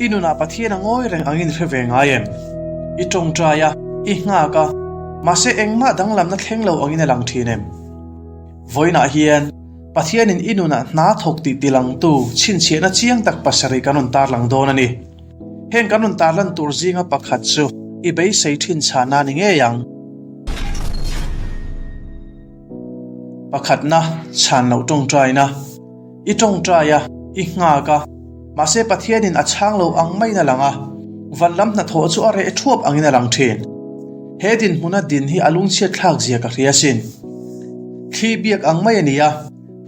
I nunah Pathian a ngawi reng angin i hre ve ngai em? I tawngtai a, i nghak a, mahse engmah danglamna thleng lo angin a lang thin em? Vawiinah hian Pathianin i nunah hna thawk tih tilangtu chhinchhiahna chiang tak pasarih kan rawn tarlang dawn a ni. Heng kan rawn tarlan tur zinga pakhat chu i beisei thin chhahna ni ngei ang. Pakhatna, chhan loh tawngtaina. I tawngtai a, i nghak a, mahse Pathianin a chhang lo ang maiin a lang a, van lam hnathawh chu a reh thuap angin a lang thin. He dinhmuna din hi a lungchhiat thlak zia ka hria asin. Thli biak ang mai a ni a,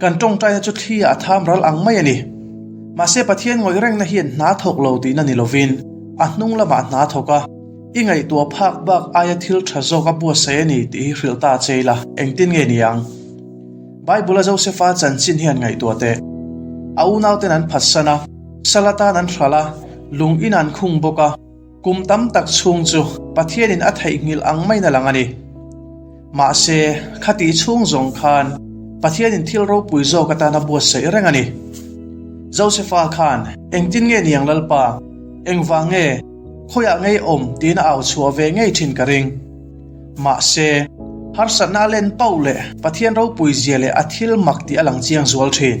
kan tawngtaina chu thli ah a tham ral ang mai a ni. Mahse Pathian ngawih rengna hian hna thawk lo tihna ni lovin a hnung lamah hna thawk a, I ngaihtuah phak bak aia thil tha zawk a buatsaih a ni tih hi hrilh ta che ila, engtin nge ni ang? Bible-a Josefa chanchin hian ngaihtuah teh. A unauten an phatsan a, sal atan an hralh a, lung in an khung bawk a, kum tam tak chhung chu Pathianin a theihnghilh ang maiin a lang a ni. Mahse, khatih chhung zawng khan Pathianin thil ropui zawk atan a buatsaih reng a ni. Josefa khan, Engtin nge ni ang Lalpa? Engvang nge? Khawiah ngei awm tiin a au chhuah ve ngei thin ka ring. Mahse, harsatna a len pauh leh Pathian ropui zia leh a thil mak tih a lang chiang zual thin.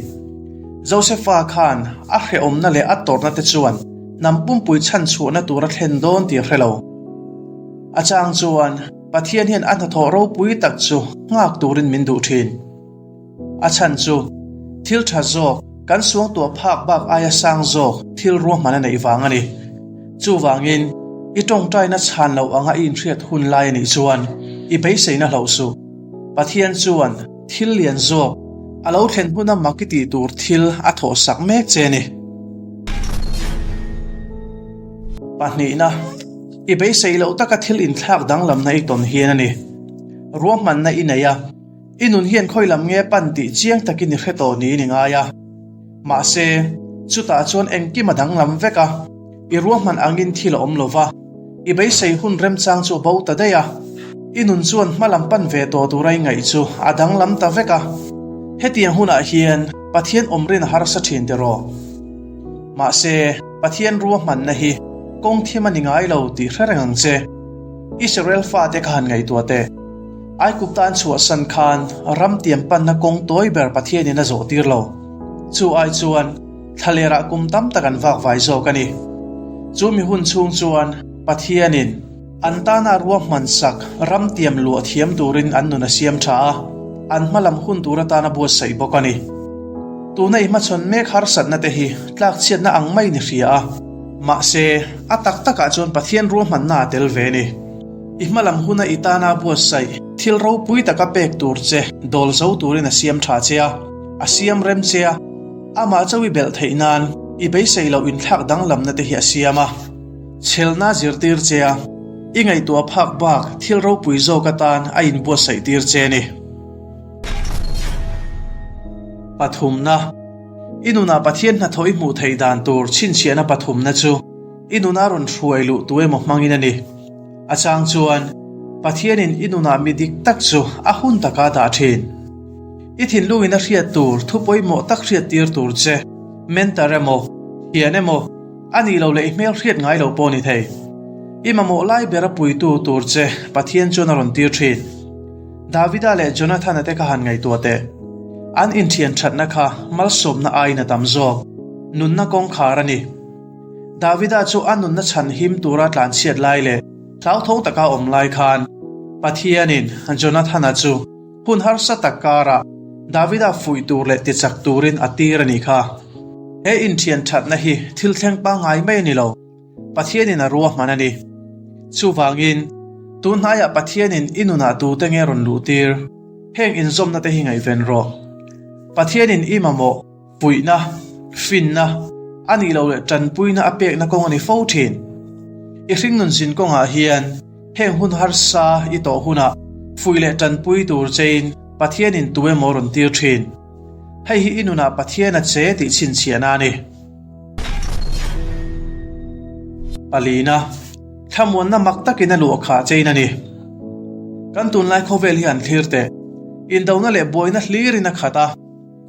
Josefa khan a hrehawmna leh a tawrhna te chuan hnam pumpui chhan chhuahna tur a thlen dawn tih a hre lo. A chang chuan Pathian hian a hnathawh ropui tak chu nghak turin min duh thin. A chhan chu, thil tha zawk, kan suangtuah phak bak aia sang zawk thil ruahman a neih vang a ni. Chuvangin, i tawngtaina chhan loh anga i inhriat hun lai a nih chuan, i beiseina hloh suh. Pathian chuan thil lian zawk, a lo thlen huna mak i tih tur thil a thawhsak mek che a ni. Pahnihna, i beisei loh taka thil inthlak danglamna i tawn hian a ni. Ruahmanna i nei a. I nun hian khawi lam nge pan tih chiang takin i hre tawh niin i ngai a. Mahse, chutah chuan engkim a danglam vek a, i ruahman angin thil a awm lo va, i beisei hun remchang chu a bo ta daih a. I nun chuan hma lam pan ve tawh tura i ngaih chu a danglam ta vek a. Hetiang hunah hian Pathian awmrin a harsa thin tiraw? Mahse, Pathian ruahmanna hi kawng thim a ni ngai lo tih hre reng ang che. Israel fate kha han ngaihtuah teh. Aigupta an chhuahsan khan ram tiam panna kawng tawi ber Pathianin a zawh tir lo. Chu ai chuan thlalerah kum tam tak an vak vai zawk a ni. Chu mi hun chhung chuan Pathianin an tana ruahman sak ram tiam luah thiam turin an nun a siam tha a, an hmalam hun tur atana buatsaih bawk a ni. Tuna i hmachhawn mek harsatna te hi tlakchhiatna ang maiin i hria a, mahse a tak takah chuan Pathian ruahmanna a tel ve a ni. I hmalam huna i tana buatsaih thil ropui taka pek tur che dawl zo turin a siam tha che a, a siam rem che a, amah chauh i belh theih nan i beisei loh inthlak danglamna te hi a siam a, chhelna zirtir che a, i ngaihtuah phak bak thil ropui zawk atan a inbuatsaih tir che a ni. Pathumna, I nunah Pathian hnathawh i hmuh theih dan tur chhinchhiahna pathumna chu i nuna rawn hruai luh tu emaw hmangin a ni. A chang chuan, Pathianin i nunah mi dik tak chu a hun taka a dah thin. I thinlungin a hriat tur thu pawimawh tak hriattir tur che, mentor emaw, thian emaw, a nih loh leh i hmel hriat ngai lo pawh a ni thei. I mamawh lai bera puitu tur che Pathian chuan a rawn tir thin. Davida leh Jonathana te kha han ngaihtuah teh. An inthian thatna kha malsawmna aiin a tam zawk. Nunna kawngkhar a ni. Davida chu a nunna chhan him tura tlanchhiat lai leh hlauthawng taka awm lai khan Pathianin Jonathana chu hun harsa tak karah Davida fuih tur leh tichak turin a tir a nih kha. He inthian thatna hi thil thleng pangngai mai a ni lo, Pathianin a ruahman a ni. Chuvangin, tun hnaiah Pathianin i nunah tute nge rawn luh tir? Heng inzawmna te hi ngaihven rawh. Pathianin i mamawh. Puihna, finna, a nih loh leh tanpuina a pekna kawng a ni fo thin. I hringnun zin kawngah hian heng hun harsa i tawh hunah fuih leh tanpui tur chein Pathianin tu emaw rawn tir thin. Hei hi i nunah Pathian a che tih chhinchhiahna a ni. Palina, thlamuanna mak takin a luah khah chein a ni. Kan tunlai khawvel hi han thlir teh. Indona leh buaina hlirin a khat a.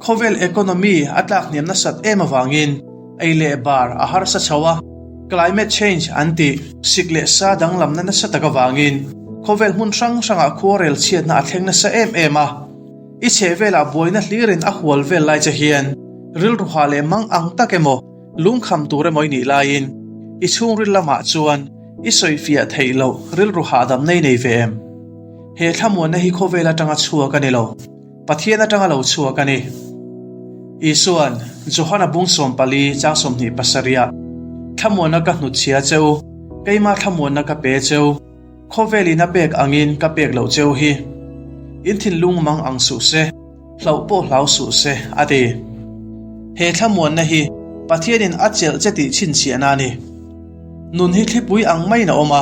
Khawvel economy a tlak hniam nasat em avangin ei leh bar a harsa chho a. Climate change an tih, sik leh sa danglamna nasa tak avangin khawvel hmun hrang hrangah khuarel chhiatna a thleng nasa em em a. I chhehvelah buaina hlirin a hual vel lai che hian rilru hah leh mang ang tak emaw, lungkham tur emaw i nih laiin i chhungril lamah chuan i sawifiah theih loh rilru hahdamna i nei ve em? He thlamuanna hi khawvel atanga chhuak a ni lo. Pathian atanga lo chhuak a ni. Isua'n, Johana bung 14 chang 27 ah, Thlamuanna ka hnutchhia che u, keima thlamuanna ka pe che u, khawvelin a pek angin ka pek loh che u hi. In thinlung mang ang suh se, hlauh pawh hlau suh se, a ti. He thlamuanna hi Pathianin a chelh che tih chhinchhiahna a ni. Nun hi thlipui ang maiin a awm a,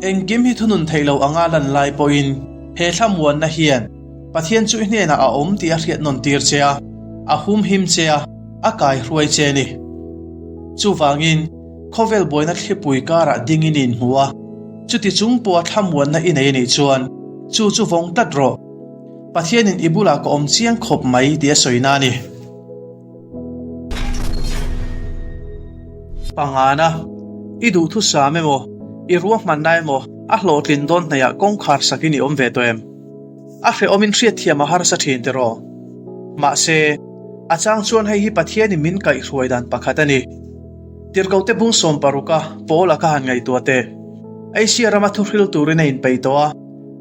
engkim hi thunun theih lo anga lan lai pawhin he thlamuanna hian Pathian chu i hnenah a awm tih a hriat nawn tir che a, a humhim che a, a kaihruai che a ni. Chuvangin, khawvel buaina thlipui karah dingin i inhmu a, chuti chung pawha thlamuanna i nei a nih chuan chu chu vawng tlat rawh. Pathianin i bulah ka awm chiang khawp mai tih a sawina a ni. Pangana, i duhthusam emaw, i ruahmanna emaw a hlawhtlin dawn hnaihah kawngkhar sakin i awm ve tawh em? A hrehawmin hriatthiam a harsa thin tiraw? Mahse, a chang chuan hei hi Pathianin min kaihhruai dan pakhat a ni. Tirhkohte bung sawmparuka Paula kha han ngaihtuah teh. Asia rama thuhril turin a inpeih tawh a,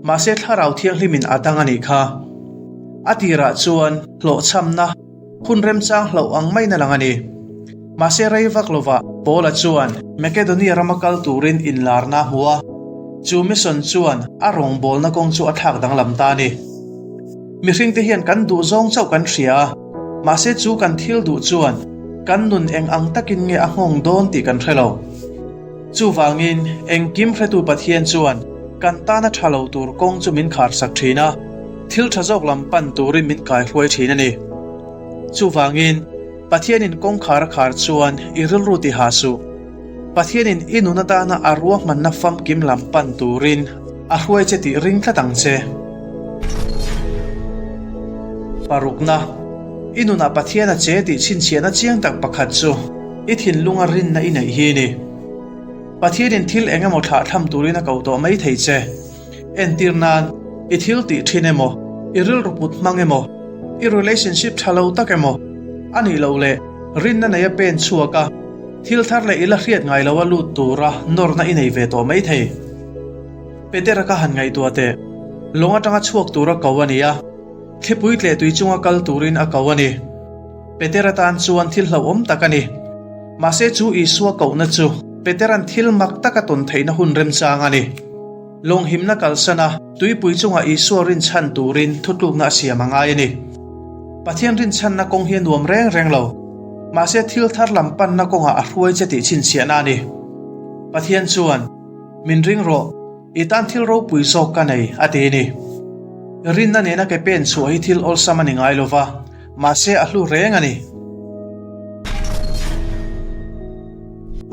mahse Thlarau Thianghlimin a dang a nih kha. A tirah chuan hlawhchhamna, Hun remchang hlauh ang maiin a lang a ni. Mahse rei vak lovah Paula chuan Makedonia rama kal turin inlarna a hmu a, chu mission chuan a rawngbawlna kawng chu a thlak danglam ta a ni. Mihringte hian kan duh zawng chauh kan hria a, mahse chu kan thil duh chuan kan nun eng ang takin nge a nghawng dawn tih kan hre lo. Chuvangin, engkim hretu Pathian chuan kan tana tha lo tur kawng chu min kharsak thin a, thil tha zawk lam pan turin min kaihruai thin a ni. Chuvangin, Pathianin kawngkhar a khar chuan i rilru ti ha suh. Pathianin i nun atana a ruahmanna famkim lam pan turin a hruai che tih ring tlat ang che. Parukna, I nunah Pathian a che tih chhinchhiahna chiang tak pakhat chu i thinlunga rinna i neih hi a ni. Pathianin thil eng emaw thlahthlam turin a ko tawh mai thei che. Entir nan, i thil tih thin emaw, i rilru put hmang emaw, i relationship tha lo tak emaw, a nih loh leh rinna nei a pen chhuak a, thil thar leh i la hriat ngai lo a lut tura nawrna i nei ve tawh mai thei. Petera ka han ngaihtuah teh, lawng atanga chhuak tura ko a ni a, thlipui tleh tui chunga kal turin a ko a ni. Petera tan chuan thil hlauhawm tak a ni. Mahse chu Isua kohna chu Petera'n thil mak taka tawn theihna hun remchang a ni. Lawnghimna kalsana tuipui chunga Isua rinchhan turin thutlukna a siam a ngai a ni. Pathian rinchhanna kawng hi a nuam reng reng lo. Mahse thil thar lam panna kawngah a hruai che tih chhinchhiahna a ni. Pathian chuan, Min ring rawh, i tan thil ropui zawk ka nei, a ti a ni. Rinna nena ke pen chhuah hi thil awlsam a ni ngai lova. Mahse a hlu reng a ni.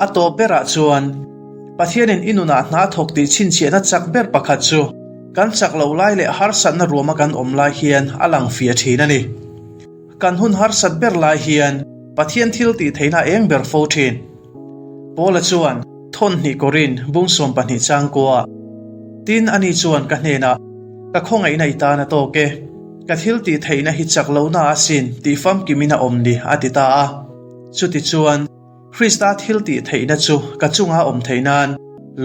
A tawp berah chuan, Pathianin i nunah hna thawk tih chhinchhiahna chak ber pakhat chu kan chak loh lai leh harsatna ruama kan awm lai hian a lang fiah thin a ni. Kan hun harsat ber lai hian Pathian thil tih theihna a eng ber fo thin. Paula chuan thawn hnih kawrin bung 12 changkua, Tin, ani chuan ka hnenah, Ka khawngaihna i tan a tawk e. Ka thil tih theihna hi chak lohna a sin tih famkimin a awm ni, a ti ta a. Chutichuan, Krista thil tih theihna chu ka chunga awm theih nan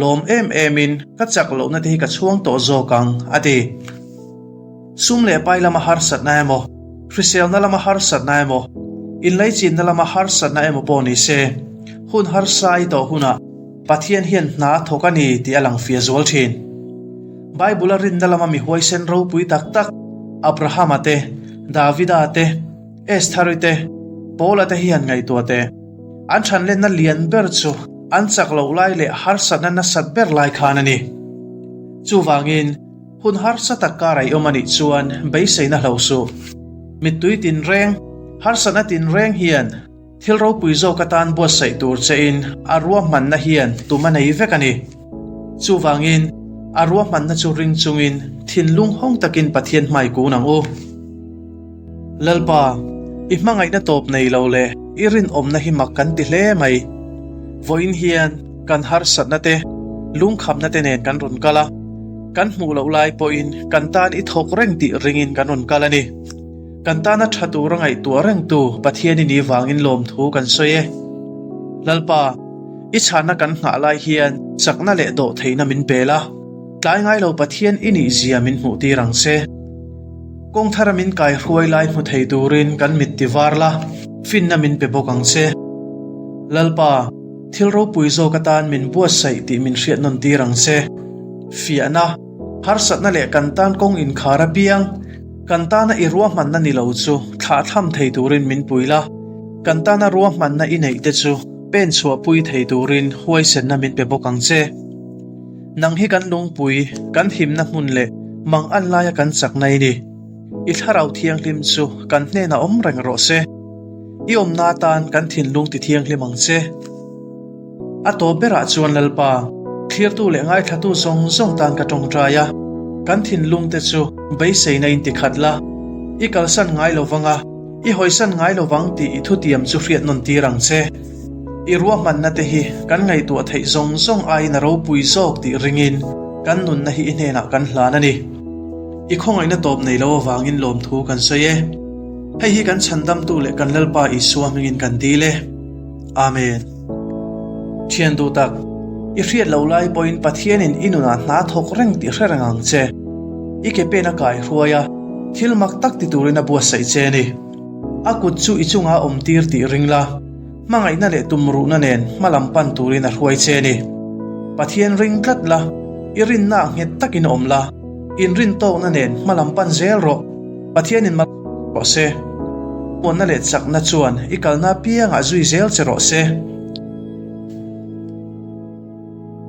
lawm em emin ka chak lohna te hi ka chhuang tawh zawk ang, a ti. Sum leh pai lama harsatna emaw, hriselna lama harsatna emaw, inlaichinna lama harsatna emaw pawh ni se, hun harsa i tawh hunah Pathian hian hna a thawk a ni tih a lang fia zual thin. Bible-a rinna lama mi huaisen ropui tak tak Abrahama te, Davida te, Estheri te, Paula te hi han ngaihtuah teh. An thanlenna lian ber chu an chak loh lai leh harsatna nasat ber lai khan a ni. Chuvangin, hun harsa tak kar a i awm a nih chuan beiseina hlo suh. Mittui tinreng, harsatna tinreng hian Thil ropui zawk atan buatsaih tur chein a ruahmanna hian tum a nei vek a ni. Chuvangin, a ruahmanna chu ring chungin thinlung hawng takin Pathian hmai kun ang u. Lalpa, i hmangaihna tawp nei lo leh i rinawmna hi mak kan ti hle mai. Vawiin hian kan harsatna te, lungkhamna te nen kan rawn kal a, kan hmuh loh lai pawhin kan tan i thawk reng tih ringin kan rawn kal a ni. Kan tana tha tura ngaihtuah rengtu Pathian i nih vangin lawmthu kan sawi e. Lalpa, i chhanna kan nghah lai hian chakna leh dawhtheihna min pel a, tlai ngai lo Pathian i nih zia min hmuh tir ang che. Kawng thara min kai hruai lai hmu thei turin kan mit ti var la, finna min pe bawk ang che. Lalpa, thil ropui zawk atan min buatsaih tih min hriat nawn tir ang che. Fiahna, harsatna leh kan tan kawng inkhar apiang, kan tana i ruahmanna ni lo chu thlahthlam thei turin min pui la, kan tana ruahmanna i neih te chu pen chhuahpui thei turin huaisenna min pe bawk ang che. Nang hi kan lungpui, kan himna hmun leh mang an laia kan chakna i ni. I thlarau thianghlim chu kan hnenah awm reng rawh se. I awmna atan kan thinlung ti thianghlim ang che. A tawp berah chuan Lalpa, thlirtu leh ngaithlatu zawng zawng tan ka tawngtai a, kan thinlungte chu beiseina in tikhat la, i kalsan ngai lo vang a, i hawisan ngai lo vang tih i thutiam chu hriat nawn tir ang che. I ruahmanna te hi kan ngaihtuah theih zawng zawng aiin a ropui zawk tih ringin kan nunna hi i hnenah kan hlan a ni. I khawngaihna tawp nei lo avangin lawmthu kan sawi e. Hei hi kan chhandamtu leh kan Lalpa Isua hmingin kan dil e. Amen. Thian duh tak, i hriat loh lai pawhin Pathianin i nunah hna thawk reng tih hre reng ang che. I ke pen a kai hruai a, thil mak tak ti turin a buatsaih che a ni. A kut chu i chungah a awm tir tih ring la, hmangaihna leh tumruhna nen hma lam pan turin a hruai che a ni. Pathian ring tlat la, i rinnaah nghet takin awm la, inrintawkna nen hma lam pan zel rawh. Pathianin mal rawh se. Muanna leh chakna chuan i kalna apiangah zui zel che rawh se.